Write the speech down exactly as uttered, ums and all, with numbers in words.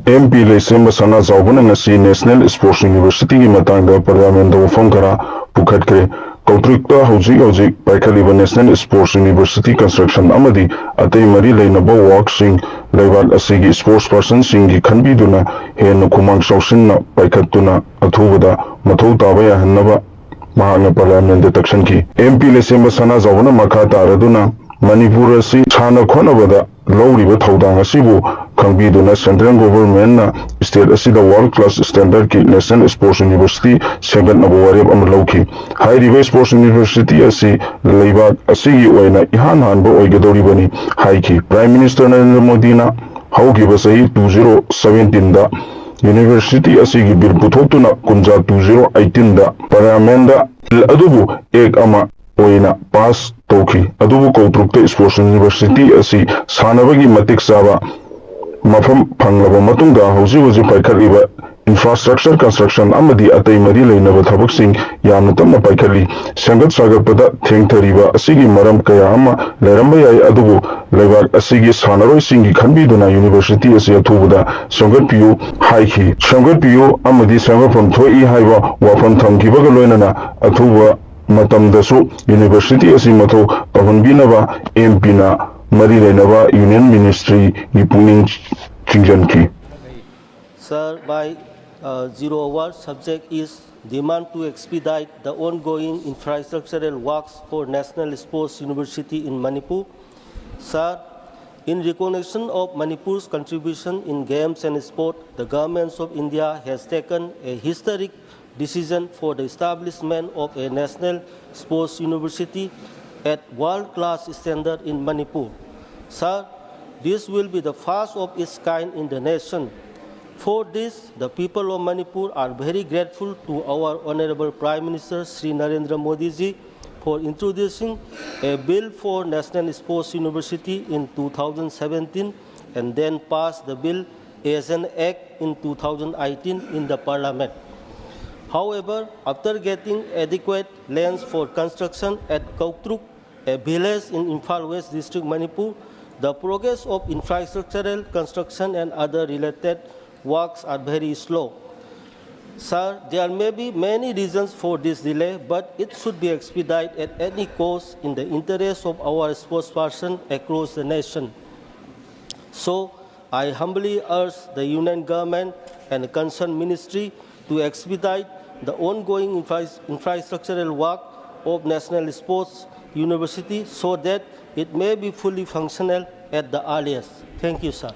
M P ꯂꯩꯁꯦꯝꯕ ꯁꯅꯥꯖꯥꯎꯕꯅ ꯉꯁꯤ National Sports University ꯒꯤ ꯃꯇꯥꯡꯗ Parliament ꯇ ꯋꯥꯐꯝ ꯈꯔ ꯄꯨꯈꯠꯈ꯭ꯔꯦ꯫ ꯀꯧꯇ꯭ꯔꯨꯛꯇ ꯍꯧꯖꯤꯛ ꯍꯧꯖꯤꯛ ꯄꯥꯏꯈꯠꯂꯤꯕ National Sports University construction ꯑꯃꯗꯤ ꯑꯇꯩ ꯃꯔꯤ ꯂꯩꯅꯕ work ꯁꯤꯡ ꯂꯩꯕꯥꯛ ꯑꯁꯤꯒꯤ sports person ꯁꯤꯡꯒꯤ ꯈꯟꯕꯤꯗꯨꯅ ꯍꯦꯟꯅ ꯈꯨꯃꯥꯡ ꯆꯥꯎꯁꯤꯟꯅ ꯄꯥꯏꯈꯠꯇꯨꯅ ꯑꯊꯨꯕꯗ ꯃꯊꯧ ꯇꯥꯕ ꯌꯥꯍꯟꯅꯕ ꯃꯍꯥꯛꯅ Parliament ꯇ ꯇꯛꯁꯤꯟꯈꯤ꯫ ꯑꯦꯝ ꯄꯤ ꯂꯩꯁꯦꯝꯕ ꯁꯅꯥꯖꯥꯎꯕꯅ ꯃꯈꯥ ꯇꯥꯔꯗꯨꯅ ꯃꯅꯤꯄꯨꯔ ꯑꯁꯤ ꯁꯥꯟꯅ ꯈꯣꯠꯅꯕꯗ ꯂꯧꯔꯤꯕ ꯊꯧꯗꯥꯡ ꯑꯁꯤꯕꯨ ꯈꯪꯕꯤꯗꯨꯅ Central Government ꯅ state ꯑꯁꯤꯗ world class standard ꯀꯤ National Sports University ꯁꯦꯝꯒꯠꯅꯕ ꯋꯥꯔꯦꯞ ꯑꯃ ꯂꯧꯈꯤ꯫ ꯍꯥꯏꯔꯤꯕ Sports University ꯑꯁꯤ ꯂꯩꯕꯥꯛ ꯑꯁꯤꯒꯤ ꯑꯣꯏꯅ ꯏꯍꯥꯟ ꯍꯥꯟꯕ ꯑꯣꯏꯒꯗꯧꯔꯤꯕꯅꯤ ꯍꯥꯏꯈꯤ꯫ Prime Minister ꯅꯔꯦꯟꯗ꯭ꯔ ꯃꯣꯗꯤꯅ ꯍꯧꯈꯤꯕ ꯆꯍꯤ two zero seventeen ꯗ University ꯑꯁꯤꯒꯤ bill ꯄꯨꯊꯣꯛꯇꯨꯅ ꯀꯨꯝꯖꯥ two zero eighteen ꯗ Parliament ꯗ bill ꯑꯗꯨꯕꯨ act ꯑꯃ ꯑꯣꯏꯅ pass ꯇꯧꯈꯤ꯫ ꯑꯗꯨꯕꯨ ꯀꯧꯇ꯭ꯔꯨꯛꯇ Sports University ꯑꯁꯤ ꯁꯥꯟꯅꯕꯒꯤ ꯃꯇꯤꯛ ꯆꯥꯕ ꯃꯐꯝ ꯐꯪꯂꯕ ꯃꯇꯨꯡꯗ ꯍꯧꯖꯤꯛ ꯍꯧꯖꯤꯛ ꯄꯥꯏꯈꯠꯂꯤꯕ infrastructure construction ꯑꯃꯗꯤ ꯑꯇꯩ ꯃꯔꯤ ꯂꯩꯅꯕ ꯊꯕꯛꯁꯤꯡ ꯌꯥꯝꯅ ꯇꯞꯅ ꯄꯥꯏꯈꯠꯂꯤ꯫ ꯁꯦꯝꯒꯠ ꯁꯥꯒꯠꯄꯗ ꯊꯦꯡꯊꯔꯤꯕ ꯑꯁꯤꯒꯤ ꯃꯔꯝ ꯀꯌꯥ ꯑꯃ ꯂꯩꯔꯝꯕ ꯌꯥꯏ, ꯑꯗꯨꯕꯨ ꯂꯩꯕꯥꯛ ꯑꯁꯤꯒꯤ ꯁꯥꯟꯅꯔꯣꯏꯁꯤꯡꯒꯤ ꯈꯟꯕꯤꯗꯨꯅ University ꯑꯁꯤ ꯑꯊꯨꯕꯗ ꯁꯦꯝꯒꯠꯄꯤꯌꯨ ꯍꯥꯏꯈꯤ꯫ ꯁꯦꯝꯒꯠꯄꯤꯌꯨ ꯑꯃꯗꯤ ꯁꯦꯝꯒꯠꯐꯝ ꯊꯣꯛꯏ ꯍꯥꯏꯕ ꯋꯥꯐꯝ ꯊꯝꯈꯤꯕꯒ ꯂꯣꯏꯅꯅ ꯑꯊꯨꯕ ꯃꯇꯝꯗꯁꯨ University ꯑꯁꯤ ꯃꯊꯧ ꯇꯧꯍꯟꯕꯤꯅꯕ ꯑꯦꯝ ꯄꯤꯅ ꯃꯔꯤ ꯂꯩꯅꯕ Union Ministry ꯒꯤ ꯄꯨꯛꯅꯤꯡ ꯆꯤꯡꯁꯤꯟꯈꯤ꯫ Sir, my uh, zero hour subject is demand to expedite the ongoing infrastructural works for National Sports University in Manipur. Sir, in recognition of Manipur's contribution in games and sport, the government of India has taken a historic decision for the establishment of a national sports university at world-class standard in Manipur. Sir, this will be the first of its kind in the nation. For this, the people of Manipur are very grateful to our Honorable Prime Minister Shri Narendra Modi ji for introducing a bill for National Sports University in two thousand seventeen and then passed the bill as an act in two thousand eighteen in the parliament. However, after getting adequate lands for construction at Kautruk, a village in Imphal West District, Manipur, The progress of infrastructural construction and other related works are very slow. Sir, there may be many reasons for this delay, but it should be expedited at any cost in the interest of our sports person across the nation. So, I humbly urge the Union Government and the concerned ministry to expedite the ongoing infra- infrastructural work of National Sports University so that it may be fully functional at the earliest. Thank you, sir.